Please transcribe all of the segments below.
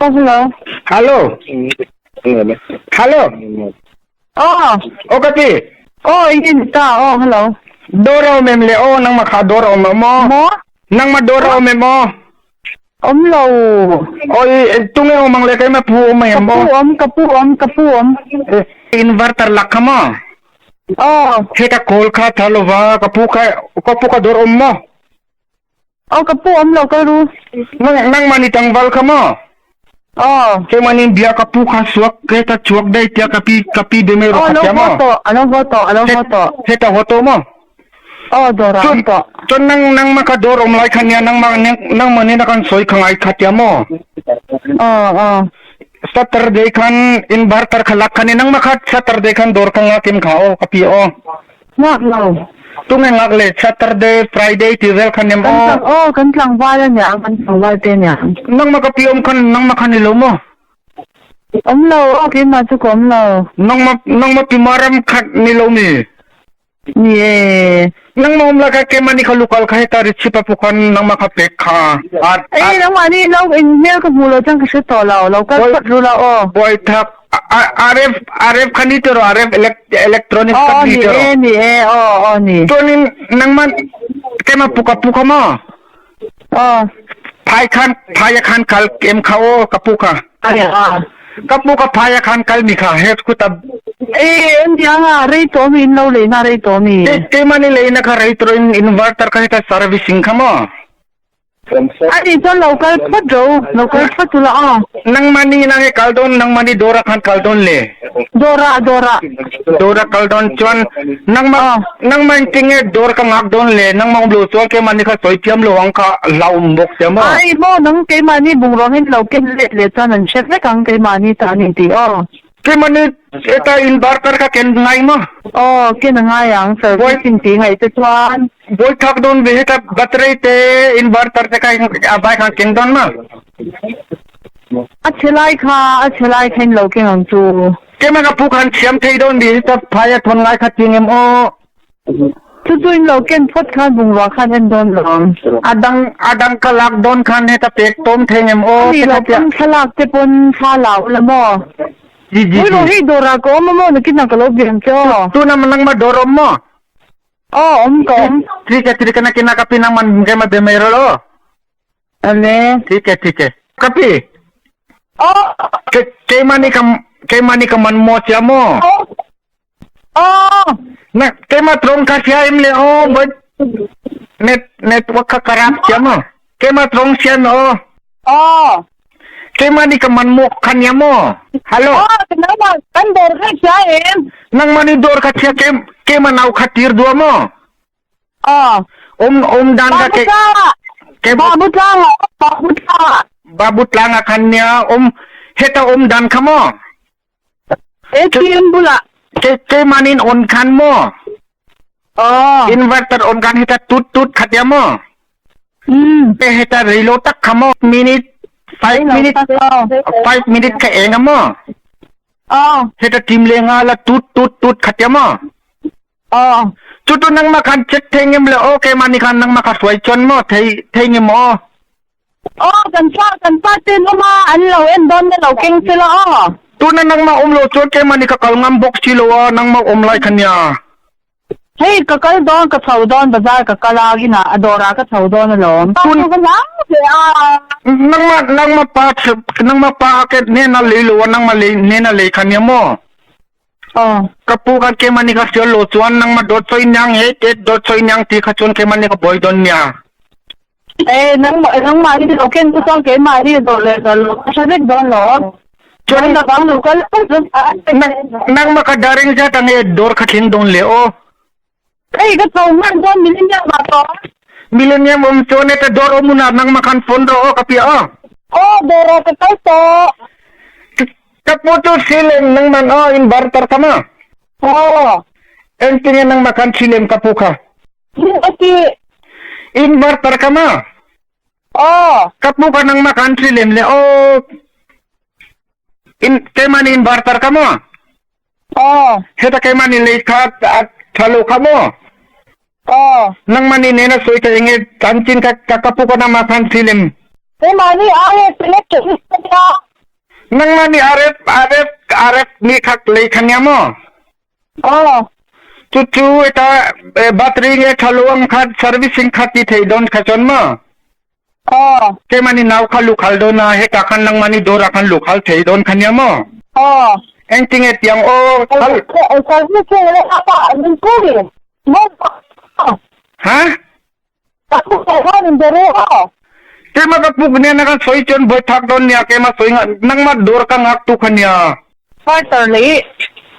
Oh, hello. Hello. Hello. Oh. O ka pi. Oh, in ta. Oh, hello. Dora om em le o nang ma kha dora om mo. Mo? Nang ma dora om em o. Om lo. Oi tunge om ang le kai ma pu om em mo. Ka pu om, ka pu om, ka pu om. Inverter lak kha mo. Oh. Heta kol kha thalova ka pu kha ka pu ka dor om mo. Aw ka pu awm lo ka ru. Nang nangmah nih tlangval kha maw? Aw. Keimah nih bia ka pu kha suak ke ta chuak dai tiah ka pi ka pi be mei Aw ro lo kha haw maw? tawh, a lo haw tawh, a lo haw tawh. Heta haw tawh maw? Aw dawr ah Cun awm tawh. cun nang nangmah kha dawr awm lai kha nia nangmah nangmah nih na kan sawi kha ngai kha tia maw? Aw aw. Saturday khan inverter kha lak kha ni nangmah kha Saturday khan dawr kha ngakim kha aw ka pi aw. Ngak lo. Tunge ngak le Saturday, Friday ti vel khan nem Kan aw. tlang aw kan tlangval a nia kan tlangval te nia. Nangmah ka pi awm khan nangmah khan ni lo maw? Awm lo aw keimah chu ka awm lo. Nangmah nangmah pi maram khat ni lo mi? Ni e. Nangmah awm la kha keimah ni kha lukal kha heta ri chip a pu khan nangmah kha pek kha. Ei nangmah ni lo in hmel ka hmu lo chuan ka hre tawh lo lo kal phawt ru la aw. Buai thak RF RF kha ni tiraw RF electronic kha ni tiraw. Aw ni e ni e aw aw ni. Chuanin nangmah keimah pu ka pu kha maw? Aw. Phai khan phai a khan kal em kha aw ka pu kha. Ka pu ka phai a khan kal mi kha he khu ta. E en tiang a rei tawh mi in lo lei na rei tawh mi. Keimah ni lei na kha rei tawh in inverter kha heta servicing kha maw? A nih chuan lo kal phawt ro, lo kal phawt ula aw. Nangmah ni nang he kal dawn, nangmah ni dawr ah khan kal dawn le. Dawr ah, dawr ah. Dawr ah kal dawn chuan nangmah nangmah in tinge dawr ka ngak dawn le, nangmah awm lo chuan keimah ni kha sawi thiam lo ang kha hlauhawm bawk sia maw. Ai maw, nang keimah ni bungrua hin lo ken let leh chuan an hre vek ang keimah ni ta a ni tih aw. Keimah ni heta in barter kha ken ngai maw? Aw, ken a ngai ang, service in tih ngaih te chuan. Bawi thak dawn ve heta battery te inverter te kha a vai khan keng dawn maw? A chhe lai kha, a chhe lai kha in lo keng ang chu. Keimah ka pu khan thiam thei dawn ve heta phai a thawn ngai kha ting em aw? Chu chu in lo ken phawt khan bungrua khan en dawn lo ang. A dang a dang ka lak dawn khan heta pek tawm thei ngem aw. Ani lo pawn thlalak te pawn thla la ula maw. Ji ji Ui rawh hei dawrah ka awm a maw nakin ah ka lo biak ang che aw. Tuna nangmah dawr awm maw? Aw awm ka awm. Thik e thik e nakin ah ka pi nangman keimah be mai rawh aw. Ale. Thik e thik e. Ka pi. Aw. Keimah nih ka keimah nih ka man maw sia maw? Aw. Na keimah trong kha sia em le aw but net network kha karap sia maw? Keimah trong sia em aw. Aw. Keimah nih ka man maw kha nia maw? Hello. Aw, nangmah kan dawr kha sia em. Nangmah nih dawr kha sia ke keimah nau kha tir dua maw? Aw. Om om dan ka ke ke Babu tlang babu tlang. Babu tlang a khan nia om heta om dan kha maw? ATM bulah. Ke ke manin on khan maw? Aw. Inverter on khan heta tut tut khat ya maw? Um. Ke heta reilo tak kha maw? Minute 5 minute 5 minute ka eng a maw? Aw. Heta tim le nga la tut tut tut khat ya maw? Aw. Chu tu nangmah khan check thei ngem le aw keimah nih khan nangmah kha hruai chuan maw thei thei ngem aw? Aw kan pa kan pa ten awm a an lo en dawn na lo keng che la aw. Tuna nangmah awm lo chuan keimah nih ka kal ngam bawk si lo a nangmah awm lai kha nia. Hei ka kal dawn ka chho dawn bazar ka kal a inah a dawrah ka chho dawn alawm. Tun Ka hlau ve a. Nangmah nangmah pa nangmah pa ke hnena lei lo a nangmah lei hnena lei kha nia maw? Aw. Ka pu khan keimah nih ka hrial lo chuan nangmah dawt sawi niang he te dawt sawi niang ti kha chuan keimah nih ka buai dawn nia. Eh nangmah nangmah hi lo ken chu chuan keimah hi dawt leh dawt lo ka hre vek dawn lo. Chuan na bang lo kal nangmah ka daring zat ange dawr kha thleng dawn le aw. Hei ka tho hman dawn millennium ah tawh. Millennium awm chuan heta dawr awm hunah nangmah khan phone rawh aw ka piah aw. Aw dawr ah ka kal tawh. Ka pu chu silem nangman aw in bar tar kha ma. Aw. Engtinge nangmah khan silem ka pu kha. Ati. In bar tar kha ma. Aw. Ka pu kha nangmah khan silem le aw. In keimah nih in bar tar kha ma. Aw. Heta keimah nih lei kha a tha lo kha maw? Aw. Nangmah nih nen a sawi ka eng e chanchin kha ka ka pu ka nangmah khan thil em? Keimah nih a he select ka nia. Nangmah nih RF RF RF nih kha lei kha nia maw? Aw. Cucu ita battery nge thaluang kha servicing kha ti thei don kha chon ma? Aw. Keimah nih nau kha lukhal don a heka khan nangmah nih dawr ah khan lukhal thei don kha nia maw? Aw. Engtinge tiang aw khal Servicing le apa min puri. Mo. Ha? Keimah ka puk nia na kan soi chon boi thak don nia keimah soi nga nangmah dawr ka ngak tu kha nia. Fighter lei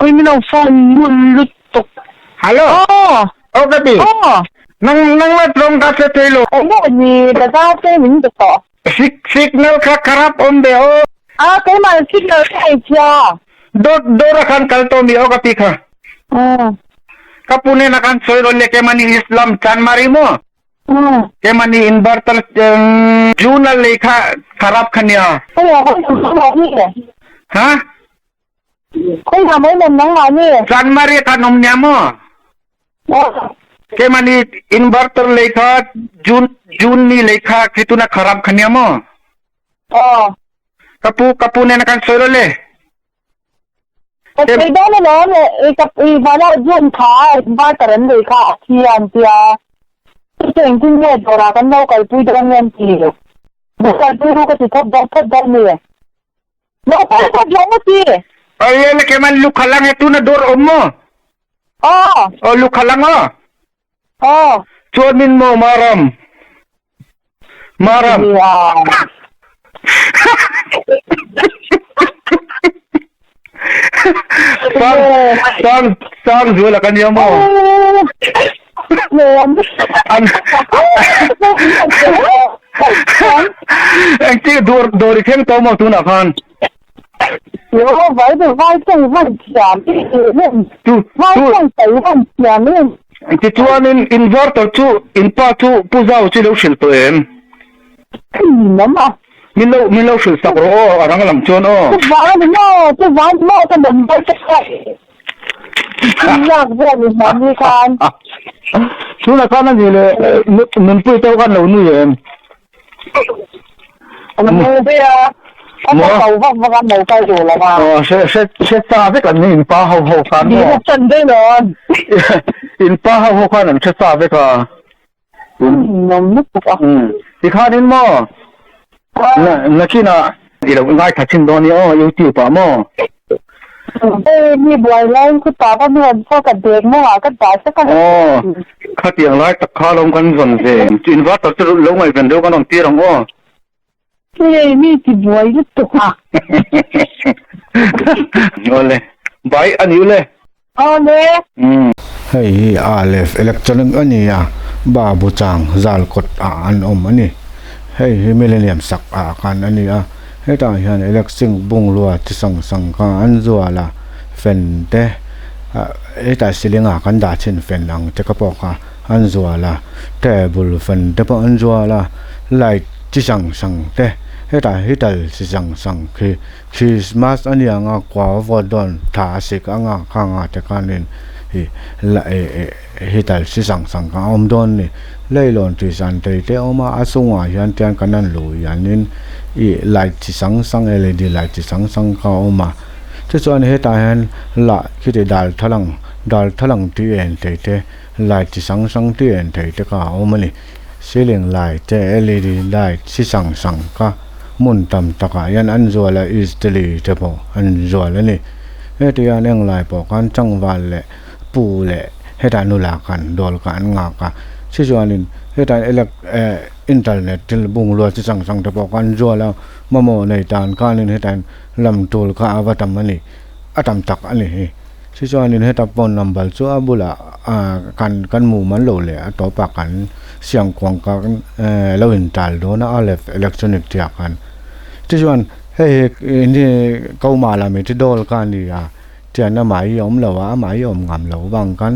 oi min lo phone ngun lutuk. Hello. Oh. Oh ka bi. Oh. Nang nangmah tlong ka se thei lo. Enge ni bazaar te min be tawh. Signal kha kharap om be o. Ah keimah signal ka ei chia. Dawr dawr a khan kal to mi o ka pi kha. Mm. Ka pu nen a kan soi ron le kemani Islam Chanmari mo. Mm. Kemani inverter June lei kha kharap khania. Koi ha koi ha ni. Ha? Koi ha mai mom nang ma ni. Chanmari kha nom nia mo. Kemani inverter lei kha June June ni lei kha khituna kharap khania mo. Aw. Ka pu ka pu nen a kan sawi lo le. Ka sawi dawn alawm e ka i vana June kha inverter an lei kha a thi a an tia. Chu engtin nge dawrah kan lo kalpui dawn nge an ti. Lo kalpui ru ka ti thawt dawn thawt dawn ni. Lo kal thawt lo maw ti? Aye le keman lukhalang he tuna dawr awm maw? Aw. Aw lukhalang aw. Aw. Chuanin maw Maram? Maram. Sang sang sang zual a kan ia maw? An Engti dawr dawr i thleng tawh maw tunah khan? Vai vai tawng van thiam Tu vai tu tawng tai van thiam em. Tichuanin inverter chu in pa chu Pu Zau chu i lo hrilh tawh em? Lam a. Min lo min lo hrilh sak rawh aw a rang lam chuan aw. Chu vang ani maw chu vang ni maw ka number te kha lak vel ni hman ni khan. Tunah khan a ni le nunpui te ho khan lo nui em? Hre sa vek an ni in pa ho ho khan maw in pa ho ho khan an hre sa vek a tikhanin maw nakinah i lo ngaithla thin dawn nia aw youtube ah maw. Mi buai laiin khu ta va nuam pawh ka bag mawngah ka dah sek a. Aw, khatiang lai tak kha lawm kan zawn ve. Inverter chu lo ngaihven deuh kan rawn tir ang aw. Hei mi ti buai lutuk a. Awle, bai a ni ule. Awle. Hei hi Alef Electronic a ni a, Babu chang zal kawt ah an awm a ni. Hei hi Millennium sak ah khan a ni a, hetah hian electric bungrua chi sang sang kha an zual a, fan te ah hetah ceiling ah kan dah thin fan ang te ka pawh kha an zual a, table fan te pawh an zual a, light chi sang sang te hetah heater chi sang sang khi Christmas a nia anga kua vawt dawn thla a sik anga khanga te khanin ih la eh eh heater chi sang sang kha a awm dawn a ni leilawn tih zan thei te a awm a a chungah hian tiang kan han luh hianin ih light chi sang sang led light chi sang sang kha a awm a tichuan hetah hian lah khiti darthlalang darthlalang tih en thei te light chi sang sang tih en thei te kha a awm a ni ceiling light te led light chi sang sang kha. Hmun tam takah hian an zual a, Italy te pawh an zual a ni. Heti hian englai pawh khan changval leh pu leh hetah nula khan dawl kha an nghak a. Tichuanin hetah elec eh internet thil bungrua chi chang chang te pawh kha an zual a, mamawh nei tan khanin hetah lam tul kha a va tam a ni, a tam tak a ni hi. Tichuanin heta phone number chu a bulah ah kan kan hmuh man loh leh a tawpah kan siam kuang kha eh lo intal dawn a a lef electronic tih ah khan tichuan hei hi ni ko mah la mi ti dawl kha a ni a tian amah hi a awm lo a amah hi a awm ngam lo vang khan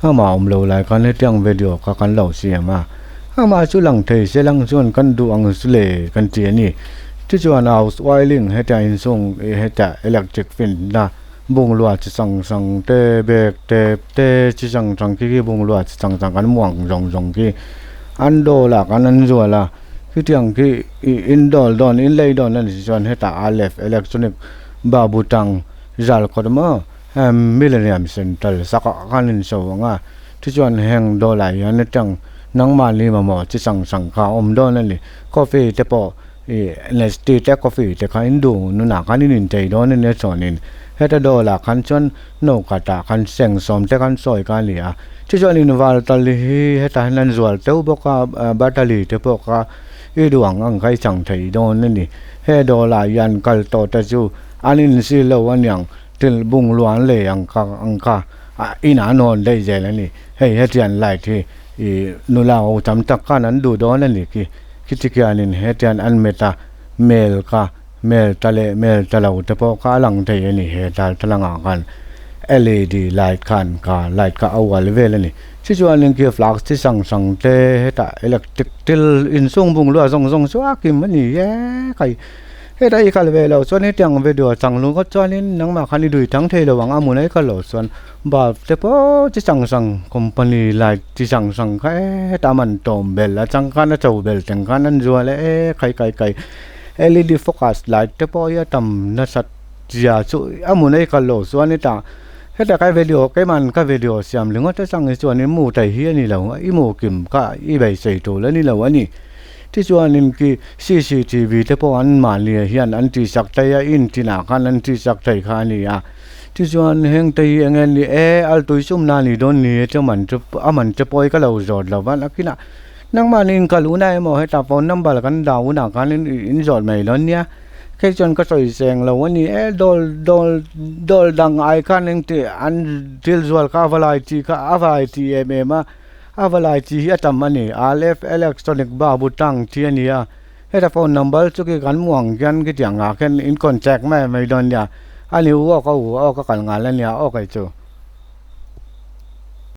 amah awm lo lai khan hetiang video kha kan lo siam a amah chu lang thei se lang chuan kan duh ang chu le kan ti a ni tichuan house wiring hetiang inchhung hetiang electric fan na. Bunglua chi chang chang te bag te te chi chang chang khi khi bunglua chi chang chang kan muang zawng zawng khi an dawl ah khan an zual a. Khitiang khi ih in dawl dawn in lei dawn a nih chuan hetah Aleph electronic babu tang zal kawt maw Millennium Central sakah khan in sawi ang a tichuan heng dawlah hian atang nangmahni mamawh chi sang sang kha a awm dawn a ni coffee te pawh ih Nestle te coffee te kha in duh nunah khan in inchei dawn a nia chuanin heta dawlah khan chuan no khatah khan seng sawm te khan sawi kha a ni a tichuan in val tal hi hetah hian an zual teuh bawk a battery te pawh kha i duh ang ang kha i chang thei dawn a ni he dawlah hian kal tawh te chu an insi lo a niang thil bungrua an lei ang kha ang kha ah inah an hawn daih zel a ni hei hetiang light hi ih nula ho tam tak khan an duh dawn a ni khi khiti khianin hetiang an met a mel kha mel ta leh mel ta lo te pawh kha a lang thei a ni he darthlalang ah khan L E D light khan kha light kha a ual vel a ni tichuanin khi flask chi hrang hrang te hetah electric thil inchhung bungrua zawng zawng chu a kim a ni e kai. Heta i kal ve loh chuan hetiang video chang lung kawt chuanin nangmah khan i dui thang thei lo ang a hmun a i kal loh chuan bulb te pawh chi hrang hrang company light chi hrang hrang kha hetah a man tawm bel a chang khan a cho bel thleng khan an zual e khai kai kai L E D focus light te pawh hi a tam nasat zia chu a hmun a i kal loh chuan hetah heta ka video keimahni ka video siam ringawt atang hi chuan i mu thei hi a ni lo i mu kim kha i beisei tur a ni lo a ni. Tichuanin khi cctv te pawh an mahni ah hian an tih sak thei a in tinah khan an tih sak thei kha a ni a tichuan heng te hi eng nge ni e altui sum na ni dawn ni e chu man chu a man che pawh hi ka lo zawt lo va nakinah nangmahni in kal hunah emaw heta phone number kan dah hunah khan in in zawt mai dawn nia kei chuan ka sawi seng lo a ni e dawl dawl dawl dang ai khan engti an thil zual kha a va lai tih kha a vai tih em em a. A va lai chi hi a tam a ni. Aleph Electronic Babu Tang chi a ni a. Heta phone number chu khi kan hmuh ang khian khitiang ah khian in contact mai mai dawn nia. A ni u aw ka u aw ka kal nghal a nia aw kei chu.